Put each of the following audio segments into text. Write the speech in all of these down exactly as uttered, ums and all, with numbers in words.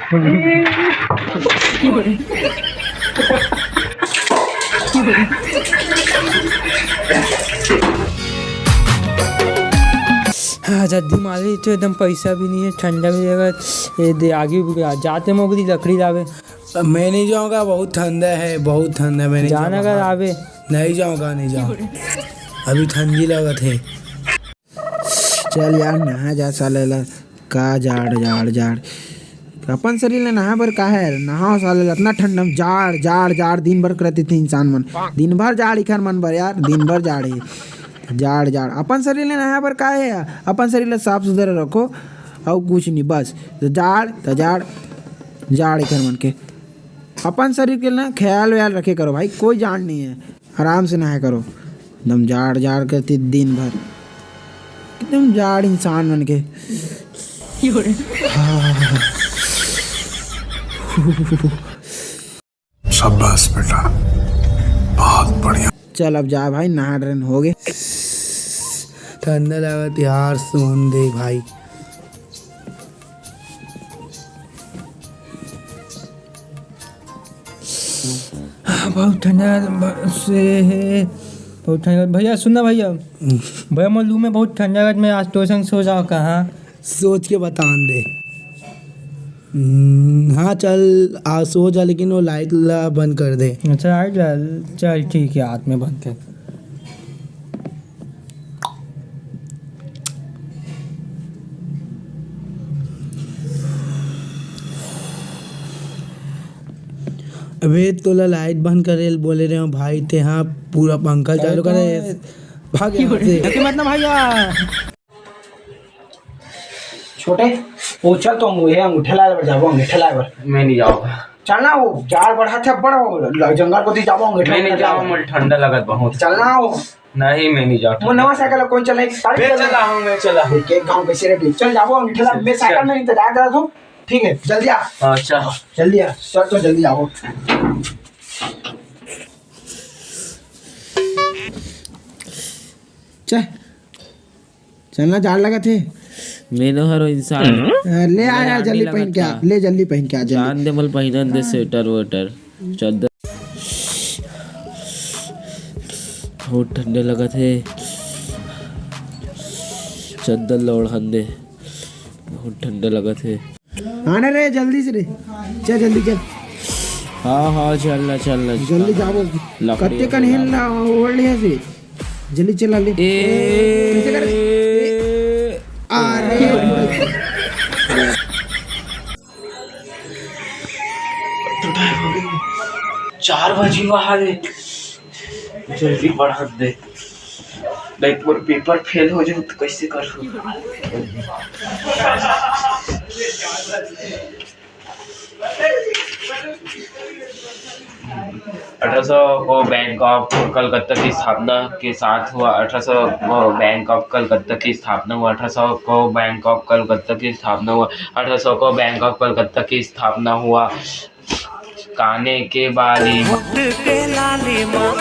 हाँ, जल्दी माली तो एकदम पैसा भी नहीं है, ठंडा भी लगत। ये दे आगे भी आ, जाते मोगरी लकड़ी लावे। मैं नहीं जाऊंगा, बहुत ठंडा है, बहुत ठंडा, मैं नहीं जाना जाऊंगा। का आवे? नहीं जाऊंगा, नहीं जाऊंगा। अभी ठंडी लगत है। चल यार, नहा जा साले ला। का जाड़, जाड़, जाड़। अपन शरीर ले नहा बर का है? नहाओ साले ला, इतना ठंडा में जाड़, जाड़, जाड़, दिन भर करत थे इंसान मन। दिन भर जाड़ इखर मन बर यार, दिन भर जाड़ ही। जाड़, जाड़। अपन शरीर ले नहा बर का है यार? अपन शरीर ला साफ सुथरा रखो, अउ कुछ नहीं, बस। तो जाड़, तो जाड़, जाड़ इखर मन के। अपन शरीर के ना ख्याल व्याल रखे करो भाई, कोई जाड़ नहीं है। आराम से नहाया करो, एकदम जाड़ जाड़ करती दिन भर, एकदम जाड़ इंसान बन के। शाबाश बेटा, बहुत बढ़िया। चल अब जा भाई, नहा ड्रेन हो गए। ठंडा लागत यार, सोन दे भाई। हाँ, बहुत ठंडा ब-, से है, बहुत ठंडा। भैया सुन ना भैया, भैया मोर लू में बहुत ठंडा लगत, मैं आज तो संग सो जाओ कहाँ? सोच के बतान दे। हम्म, हाँ चल, आ सो जा, लेकिन वो लाइट ला बंद कर दे। अच्छा लाइट ला, चल ठीक है, हाथ में बंद कर। अबे तोला लाइट बंद करे ल बोले रहे हो भाई, ते हाँ पूरा पंखा चालू करे। भाग यहाँ से। मत ना भैया। छोटे, वो चल तो ये अंगूठे लाए बर जाबो, अंगूठे लाए बर। मैं नहीं जाऊंगा। चल ना, वो जाड़ बढ़ा थे बड़, वो ल-, जंगल कोती जाबो, अंगूठे मैं नहीं लाए बर जाऊंगा, जाबो। मुझे ठंडा लगत बहुत। चल ना वो। नहीं, मैं नहीं जाऊंगा। वो नवा साइकिल कोन चलाही? मैं चला हूँ, मैं चला हूँ। एक गांव कैसे रे? चल जाबो, अंगूठे ला, चल, मैं साइकिल चल। में इंतजार कर रहा हूँ। ठीक है, जल्दी आ। हाँ, चल। जल्दी आ, चल तो जल्दी आओ। चल। चलना जाड़ लगत हे। मेनो हरो इंसान। हाँ, ले आ यार, आराम जल्दी नहीं पहन लगत के आ, का। ले जल्दी पहन के आ, जल्दी। जान दे, मल पहिनन दे स्वेटर वेटर, चद्दर। बहुत ठंडे लगत हे, चद्दर ल ओढ़न दे, बहुत ठंडे लगत हे। आना रे, जल्दी से रे, चल जल्दी चल। हाँ, हाँ, चलना, चलना। जल्दी जाबो। लकड़ी कत्ते कन हेल ना ओढ़ लिया से। जल्दी चला ले। ए, कैसे करे? ए, अरे। चार बजे वहाँ रे। जल्दी बढ़ा दे। नहीं तो पेपर फेल हो जाए तो कैसे कर? अठारह सौ को बैंक ऑफ कलकत्ता की स्थापना के साथ हुआ। अठारह सौ को बैंक ऑफ कलकत्ता की स्थापना हुआ। अठारह सौ को बैंक ऑफ कलकत्ता की स्थापना हुआ। अठारह सौ को बैंक ऑफ कलकत्ता की स्थापना हुआ। काने के बाली। होठ के लाली माँ,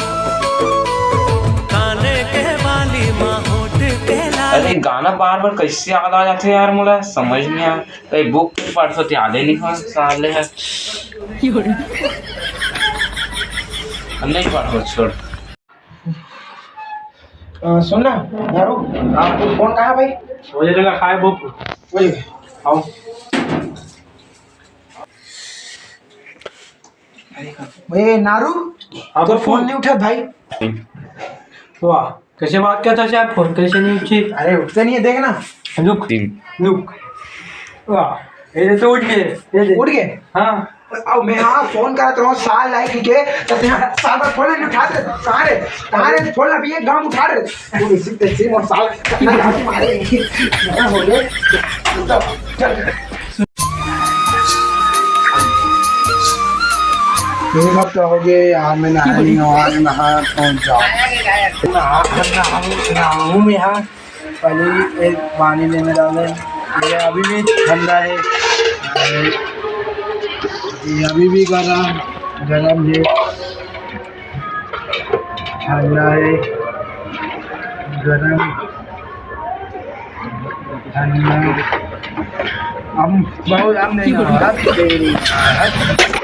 काने के बाली माँ, होठ के लाली। अरे, गाना बार बार कैसे याद आ जाते यार, मोला समझ नहीं आ। कहीं बुक पढ़ तो याद ही नहीं हो साले है। हम नहीं पढ़ो, छोड़। आ, सुन ना, नारू, आपको फोन कहाँ है भाई? वो जगह खाए बुक। वो जगह। आओ। ए, नारू, हाँ, तो बापू। फोन नहीं उठा भाई। वाह, कैसे बात करता है आप? फोन कैसे नहीं उठी? अरे, उठते नहीं है, देख ना। रुक, रुक। वाह, ये तो उठ गए, ये देख। उठ गए? हाँ। अब मैं हाँ फोन करत रहूँ, साल लाइक के, तो यहाँ साल भर फोन नहीं उठा रहे। कहाँ रे? कहाँ रे? फोन अभी एक गाँव उठा रहे। वो इसी तैसे वो साल कितना गाँव मारे। हो गए। चल। एक हफ्ता हो गया यार, मैं नहाया नहीं हूँ, आज नहा पहुँच जाओ। नहा, नहा, नहाऊँ मैं यहाँ, पहले ही एक पानी लेने डाले। ये अभी भी ठंडा है, ये अभी भी गरम, गरम है, ठंडा है, गरम। धनिया। हम बहुत हम नहीं, हद तेरी, हद।